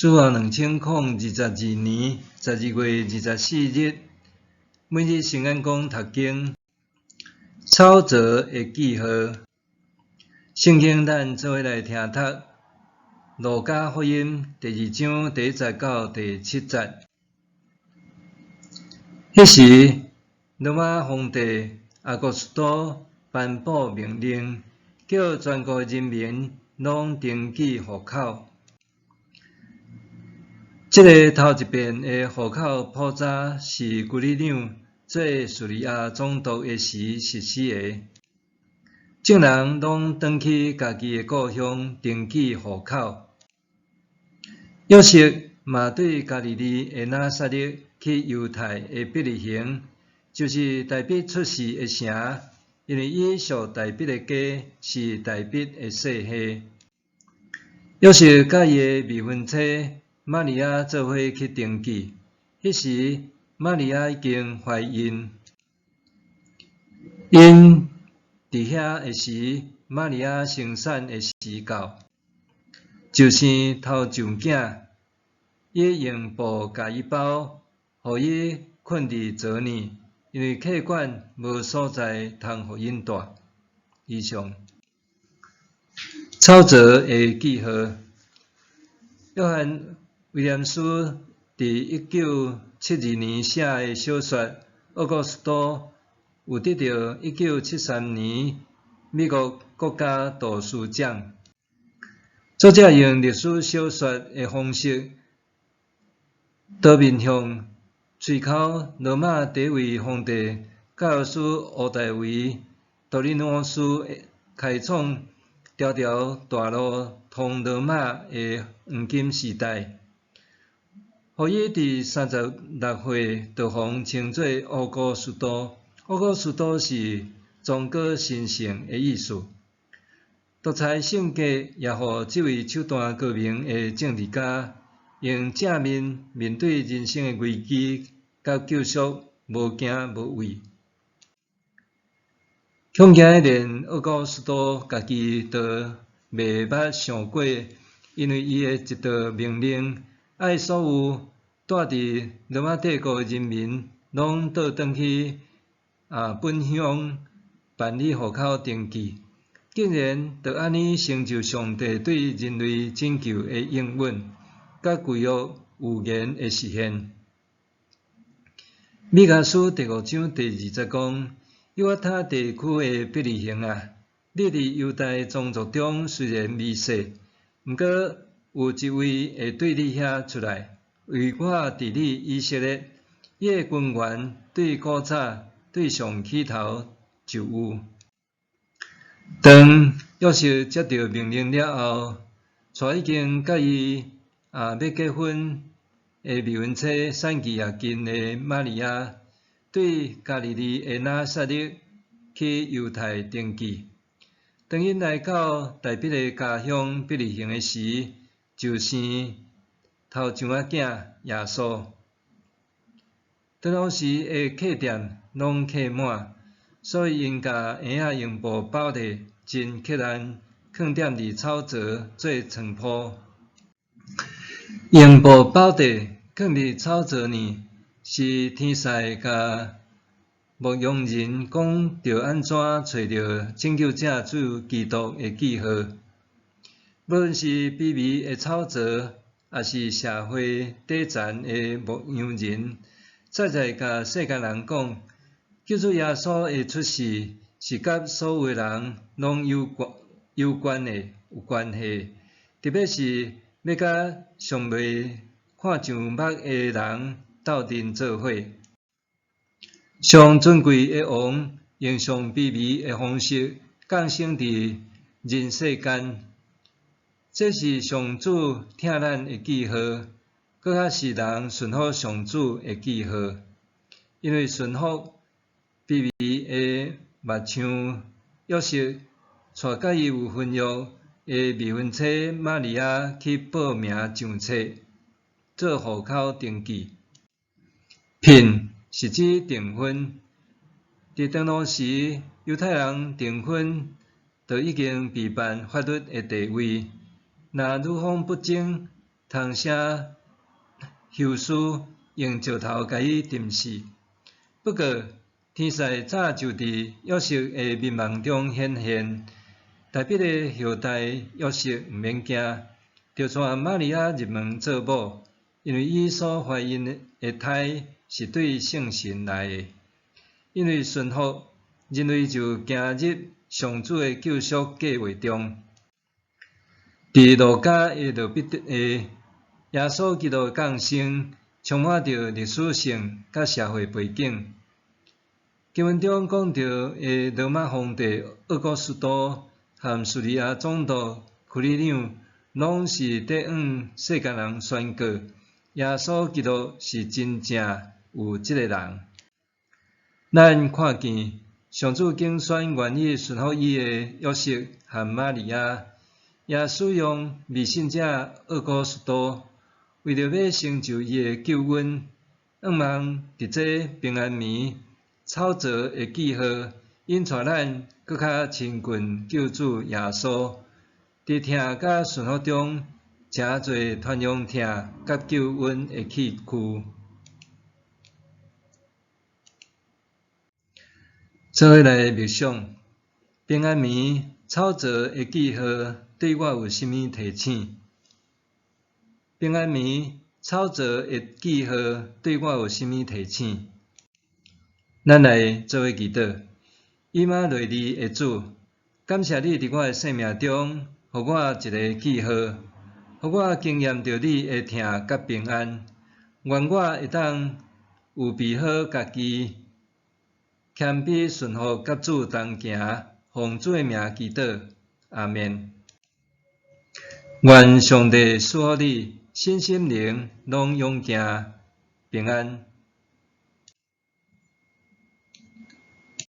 主後2022年12月24日，每日聖眼光讀經，草槽的記號。聖經咱做伙來聽讀《路加福音》第二章第一節到第七節。彼時，羅馬皇帝亞古斯都頒布命令，叫全國人民攏登記戶口。這个頭一遍的戶口普查是居里紐做敘利亞總督的時實施的。眾人攏轉去家己的故鄉登記戶口。約瑟嘛對加利利的拿撒勒去猶太的伯利恆，就是大衛出世的城，因為伊屬大衛的家，是大衛的世系。約瑟佮伊的未婚妻瑪利亞做伙去登記，彼時瑪利亞已經懷孕。𪜶佇遐的時，瑪利亞生產的時到，就生頭上囝。伊用布共伊包，予伊睏佇槽裡，因為客館無所在通予𪜶蹛。以上。草槽的記號，約翰威廉斯佇1972年寫的小說《奧古斯都》有得著1973年美國國家圖書獎。作者用歷史小說的方式，多面向追究羅馬第一位皇帝蓋烏斯·屋大維·多里努斯開創條條大路通羅馬的黃金時代。予伊佇36歲就予稱做奧古斯都。奧古斯都是崇高神聖的意思。獨裁性格也予這位手段高明的政治家，用正面面對人生的危機佮救贖，無驚無畏。恐驚連奧古斯都家己都袂捌想過，因為伊的一道命令，愛所有蹛佇羅馬帝國的人民，攏倒轉去本鄉辦理戶口登記，竟然就按呢成就上帝對人類拯救的應允，佮舊約預言的實現。彌迦書第五章第二節講：猶太地區的伯利恆啊，你佇猶大宗族中雖然微細，毋過有一位會對你遐出來，為我治理以色列。伊的根源對古早，對上起頭就有。當約瑟接著命令了後，帶已經佮伊欲結婚的未婚妻產期也近的瑪利亞，對加利利的拿撒勒去猶太登記。當𪜶來到大衛的家鄉伯利恆的時，就生頭上仔囝耶穌。當時的客店攏客滿，所以𪜶共嬰仔用布包咧，真克難，囥踮佇草槽做床鋪。用布包著，囥佇草槽裡，是天使共牧羊人講著按怎揣著拯救者主基督的記號。無論是卑微的草槽，抑是社會底層的牧羊人，再再共世間人講，救主耶穌的出世是佮所有人攏有關的、有關係，特別是欲佮尚未看上目的人鬥陣做伙。上尊貴的王用上卑微的方式降生佇人世間，這是上主疼咱的記號，閣較是人順服上主的記號。因為順服卑微的木匠約瑟，帶佮伊有婚約的未婚妻瑪利亞去報名上冊，做戶口登記。聘是指訂婚，佇當時猶太人訂婚就已經備辦法律的地位，若女方不忠，通寫休書，用石頭共伊釘死。不過，天使早就佇約瑟的眠夢中顯現，大衛的後代約瑟毋免驚，著帶瑪利亞入門做某，因為伊所懷孕的胎是對聖神來的。因為順服，人類就行入上主的救贖計劃中。佇路加的落筆的耶穌基督的降生，充滿著歷史性佮社會背景。經文中講著的羅馬皇帝奧古斯都和敘利亞總督庫里紐，攏是佇向世間人宣告，耶穌基督是真正有這個人。咱看見上主揀選願意順服伊的約瑟和瑪利亞，也使用未信者奧古斯都，為著欲成就伊的救恩，向望佇這平安暝草槽的記號，引帶咱閣較親近救主耶穌。佇疼佮順服中，誠濟傳揚疼佮救恩的器具。做伙來默想，平安暝草槽的記號對我有啥物提醒？平安暝草槽的記號對我有啥物提醒？咱來做伙祈禱，以馬內利的主，感謝你佇我的生命中，予我一个記號，予我經驗著你的疼佮平安。願我會當預備好家己，謙卑順服佮主同行，奉主的名祈禱，阿們。願上帝賜福你，身心靈攏勇健平安。